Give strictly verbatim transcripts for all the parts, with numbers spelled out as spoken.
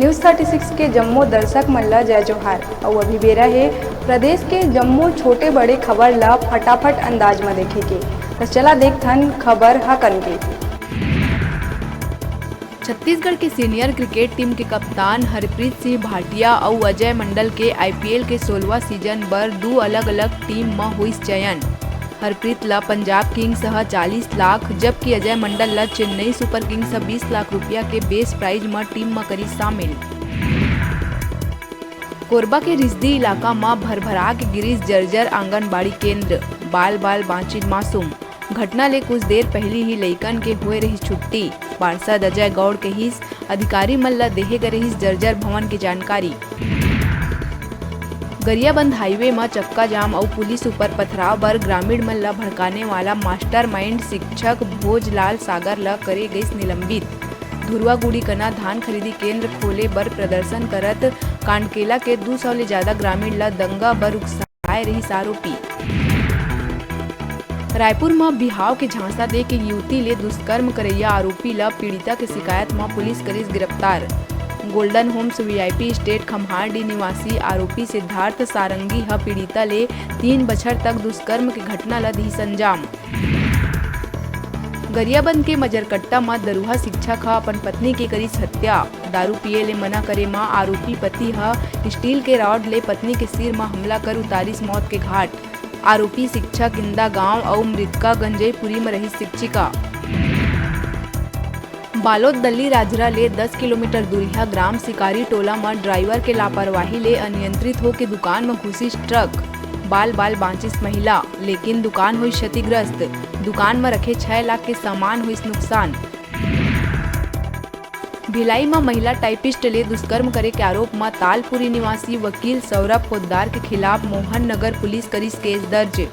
News thirty six के जम्मो दर्शक मन ल जय जोहार। अउ अभी बेरा हे प्रदेश के जम्मो छोटे बड़े खबर ल फटाफट अंदाज म देखे के। त चला देखथन खबर ह कन के। छत्तीसगढ़ के senior cricket team के कप्तान हरप्रीत सिंह भाटिया अउ अजय मंडल के I P L के सोलहवाँ season बर दू अलग-अलग team म होइस चयन। हरप्रीत ल पंजाब किंग्स ह चालीस लाख, जबकि अजय मंडल ल चेन्नई सुपर किंग्स ह बीस लाख रुपया के base prize म team म करिस शामिल। कोरबा के रिसदी इलाका म भरभरा के गिरिस जर्जर आंगनबाड़ी केंद्र, बाल-बाल बांचिन मासूम। घटना ले कुछ देर पहिली ही लइकन के होए रहिस छुट्टी। पार्षद अजय गौड़ कहिस, अधिकारी मन ल देहे गे रहिस जर्जर भवन के जानकारी। गरियाबंद highway म चक्का जाम अउ पुलिस ऊपर पथराव बर ग्रामीण मन ल भड़काने वाला mastermind शिक्षक भोजलाल सागर ल करे गइस निलंबित। धुरवागुड़ी कना धान खरीदी केंद्र खोले बर प्रदर्शन करत कांडकेला के दू सौ ले जादा ग्रामीण ल दंगा बर उकसाए रहिस आरोपी। रायपुर म बिहाव के झांसा दे के युवती ले दुष्कर्म करइया आरोपी ल पीड़िता के शिकायत म पुलिस करिस गिरफ्तार। Golden Homes V I P Estate Khamhardih निवासी आरोपी सिद्धार्थ सारंगी ह पीड़िता ले तीन बछर तक दुष्कर्म के घटना ल दिहिस अंजाम। गरियाबंद के मजरकट्टा म दरुहा शिक्षक ह अपन पत्नी के करिस हत्या। दारू पिए ले मना करे म आरोपी पति ह स्टील के रॉड ले पत्नी के सिर म हमला कर उतारिस मौत के घाट। आरोपी शिक्षक इंदा गांव अउ मृतका गंजईपुरी म रहिस शिक्षिका। बालोद दल्ली राजरा ले दस किलोमीटर दूरिहा ग्राम शिकारी टोला म ड्राइवर के लापरवाही ले अनियंत्रित होके दुकान म घुसिस ट्रक। बाल-बाल बांचिस महिला, लेकिन दुकान होइस क्षतिग्रस्त। दुकान म रखे छह लाख के सामान होइस नुकसान। भिलाई म महिला typist ले दुष्कर्म करे के आरोप म तालपुरी निवासी वकील सौरभ पोद्दार के खिलाफ मोहन नगर पुलिस करिस केस दर्ज।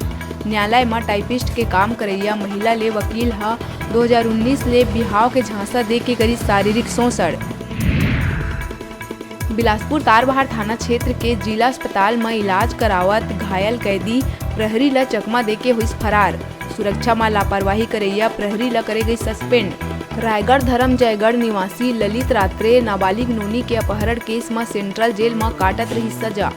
न्यायालय म typist के काम करइया महिला ले वकील ह दो हज़ार उन्नीस ले बिहाव के झांसा दे के करिस शारीरिक शोषण। बिलासपुर तारबहार थाना क्षेत्र के जिला अस्पताल म इलाज करावत घायल कैदी प्रहरी ल चकमा देके होइस फरार। सुरक्षा म लापरवाही करइया प्रहरी ल करे गइस suspend। रायगढ़ धरमजयगढ़ निवासी ललित रात्रे नाबालिग नोनी के अपहरण केस म सेंट्रल जेल म काटत रहिस सजा।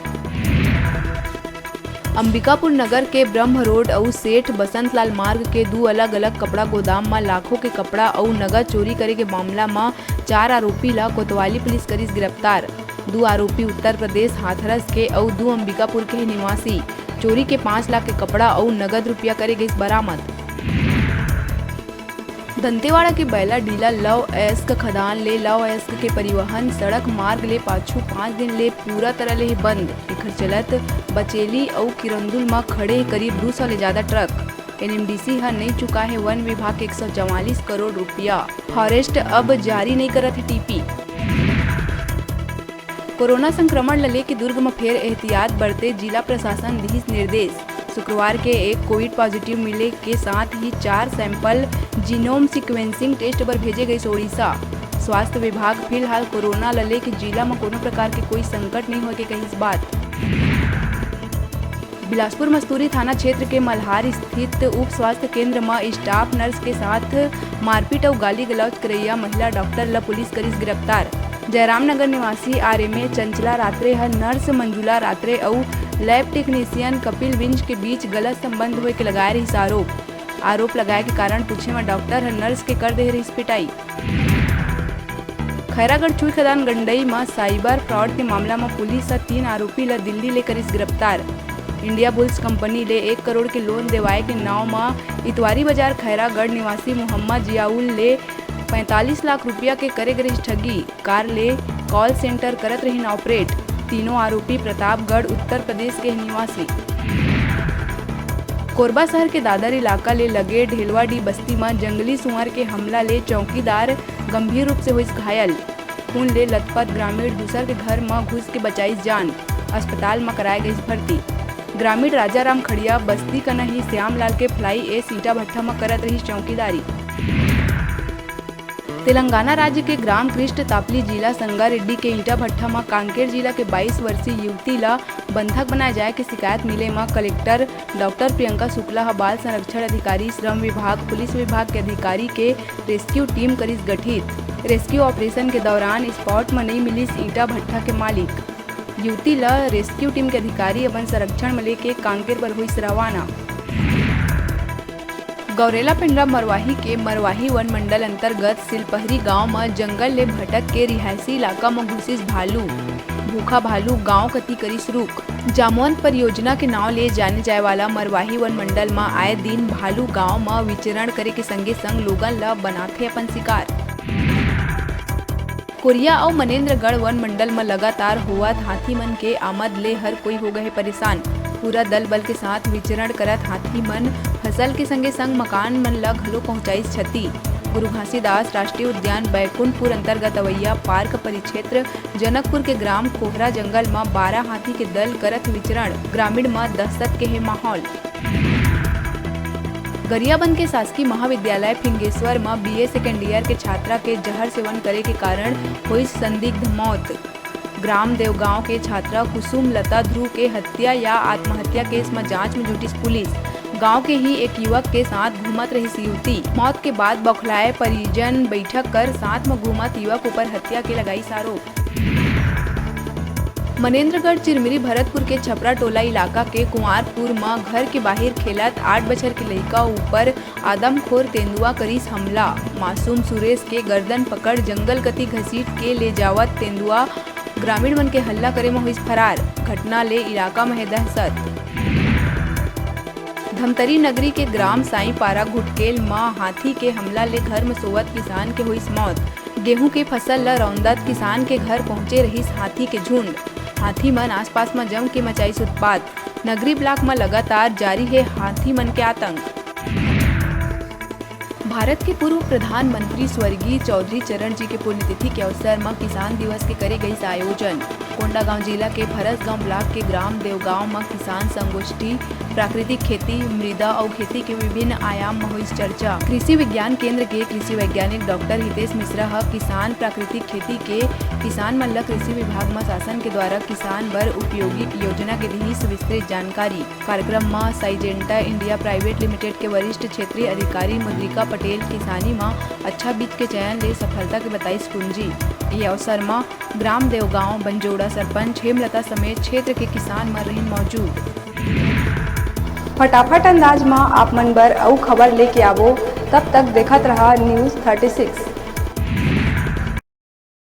अंबिकापुर नगर के ब्रह्म रोड अउ सेठ बसंतलाल मार्ग के दू अलग-अलग कपड़ा गोदाम म लाखों के कपड़ा अउ नगद चोरी करे के मामला म चार आरोपी ल कोतवाली पुलिस करिस गिरफ्तार। दू आरोपी उत्तर प्रदेश हाथरस के अउ दू अंबिकापुर के हे निवासी। चोरी के पाँच लाख के कपड़ा अउ नगद रुपया करे गइस बरामद। दंतेवाड़ा के बैला डीला लौह अयस्क खदान ले लौह अयस्क के परिवहन सड़क मार्ग ले पाछू पाँच दिन ले पूरा तरह ले हे बंद। एखर चलत बचेली अउ किरंदुल म खड़े हे करीब दू सौ ले जादा ट्रक। एनएमडीसी ह नइ चुका हे वन विभाग के एक सौ चवालीस करोड़ रुपया। फॉरेस्ट अब जारी नइ करत हे टीपी। कोरोना संक्रमण ल लेके दुर्ग म फेर एहतियात बरते जिला प्रशासन दिहिस निर्देश। शुक्रवार के एक कोविड पॉजिटिव मिले के साथ ही चार सैंपल जीनोम सीक्वेंसिंग टेस्ट बर भेजे गइस ओडिशा। स्वास्थ्य विभाग फिलहाल कोरोना ल लेके जिला म कोनो प्रकार के कोई संकट नइ होए के कहिस बात। बिलासपुर मस्तूरी थाना क्षेत्र के मल्हार स्थित उप स्वास्थ्य केंद्र म स्टाफ नर्स के साथ मारपीट अउ गाली गलौज करइया महिला डॉक्टर ल पुलिस करिस गिरफ्तार। जयराम नगर निवासी आरएमए चंचला रात्रे ह नर्स मंजुला रात्रे अउ लैब टेक्नीशियन कपिल विंज के बीच गलत संबंध होए के लगाए रहिस आरोप। आरोप लगाए के कारण पूछे म डॉक्टर ह नर्स के कर दे रहिस पिटाई। खैरागढ़ छुई खदान गंडई म साइबर फ्रॉड के मामला म पुलिस ह तीन आरोपी ल दिल्ली ले करिस गिरफ्तार। इंडिया बुल्स कंपनी ले एक करोड़ के लोन देवाए के नाव म इतवारी बाजार खैरागढ़ निवासी मोहम्मद जियाउल ले पैंतालीस लाख रुपया के करे गे रिहिस ठगी। कार ले कॉल सेंटर करत रहिन ऑपरेट। तीनों आरोपी प्रतापगढ़, उत्तर प्रदेश के निवासी। कोरबा शहर के दादर इलाका ले लगे ढेलवाडी बस्ती म जंगली सुअर के हमला ले चौकीदार गंभीर रूप से होइस घायल। खून ले लथपथ ग्रामीण दूसर के घर म घुस के बचाइस जान। अस्पताल म कराए गइस भर्ती। ग्रामीण राजाराम खड़िया बस्ती कना ही श्यामलाल के फ्लाई एश ईंटा भट्ठा म करत रहिस चौकीदारी। तेलंगाना राज्य के ग्राम कृष्ण तापली जिला संगारेड्डी के ईंटा भट्ठा म कांकेर जिला के बाईस वर्षीय युवती ल बंधक बनाए जाए के शिकायत मिले म कलेक्टर डॉक्टर प्रियंका शुक्ला ह बाल संरक्षण अधिकारी, श्रम विभाग, पुलिस विभाग के अधिकारी के रेस्क्यू टीम करिस गठित। रेस्क्यू ऑपरेशन के दौरान स्पॉट म नइ मिलिस ईंटा भट्ठा के मालिक। युवती ल रेस्क्यू टीम के अधिकारी अपन संरक्षण म लेके कांकेर बर होइस रवाना। गौरेला पेंड्रा मरवाही के मरवाही वन मंडल अंतर्गत सिलपहरी गांव म जंगल ले भटक के रिहायशी इलाका म घुसिस भालू। भूखा भालू गांव कति करिस रुख। जामवंत परियोजना के नांव ले जाने जाए वाला मरवाही वन मंडल म आए दिन भालू गांव म विचरण करे के संगे संग लोगन ल बनाथे अपन शिकार। कोरिया अउ मनेन्द्रगढ़ वन मंडल म लगातार होवत हाथी मन के आमद ले हर कोई हो गए परेशान। पूरा दल बल के साथ विचरण करत हाथी मन फसल के संगे संग मकान मन ल घलो पहुंचाइस क्षति। गुरु घासीदास राष्ट्रीय उद्यान बैकुंठपुर अंतर्गत अवैया पार्क परिक्षेत्र जनकपुर के ग्राम कोहरा जंगल म बारह हाथी के दल करत विचरण, ग्रामीण म दहशत के हे माहौल। गरियाबंद के शासकीय महाविद्यालय फिंगेश्वर म बीए सेकेंड ईयर के छात्रा के जहर सेवन करे के कारण होइस संदिग्ध मौत। ग्राम देवगांव के छात्रा कुसुम लता ध्रुव के हत्या या आत्महत्या केस म जांच म जुटिस पुलिस। गांव के ही एक युवक के साथ घूमत रहिस युवती। मौत के बाद बौखलाए परिजन बैठक कर साथ म घूमत युवक ऊपर हत्या के लगाइस आरोप। मनेन्द्रगढ़ चिरमिरी भरतपुर के छपरा टोला इलाका के कुंवारपुर म घर के बाहिर खेलत आठ बछर के लइका ऊपर आदमखोर तेंदुआ करिस हमला। मासूम सुरेश के गर्दन पकड़ जंगल कति घसीट के ले जावत तेंदुआ ग्रामीण मन के हल्ला करे म होइस फरार। घटना ले इलाका म हे दहशत। धमतरी नगरी के ग्राम साईपारा घुटकेल म हाथी के हमला ले घर म सोवत किसान के होइस मौत। गेहूं के फसल ल रौंदत किसान के घर पहुंचे रहिस हाथी के झुंड। हाथी मन आसपास म जम के मचाइस उत्पात। नगरी ब्लॉक म लगातार जारी हे हाथी मन के आतंक। भारत के पूर्व प्रधानमंत्री स्वर्गीय चौधरी चरण जी के पुण्यतिथि के अवसर म किसान दिवस के करे गइस आयोजन। कोंडागांव जिला के फरसगांव ब्लॉक के ग्राम देवगांव म किसान संगोष्ठी, प्राकृतिक खेती, मृदा अउ खेती के विभिन्न आयाम म होइस चर्चा। कृषि विज्ञान केंद्र के कृषि वैज्ञानिक डॉक्टर हितेश मिश्रा ह किसान प्राकृतिक खेती के किसान मन ल कृषि विभाग म शासन के द्वारा किसान बर उपयोगी योजना के दिहिस विस्तृत जानकारी। कार्यक्रम म साइजेंटा इंडिया प्राइवेट लिमिटेड के वरिष्ठ क्षेत्रीय अधिकारी मुद्रिका पटेल किसानी म अच्छा बीज के चयन ले सफलता के बताइस कुंजी। ये अवसर म ग्राम देवगांव बंजोड़ा सरपंच हेमलता समेत क्षेत्र के किसान मन रहिन मौजूद। फटाफट अंदाज म आप मन बर अउ खबर लेके आवो, तब तक देखत रहा न्यूज़ थर्टी सिक्स।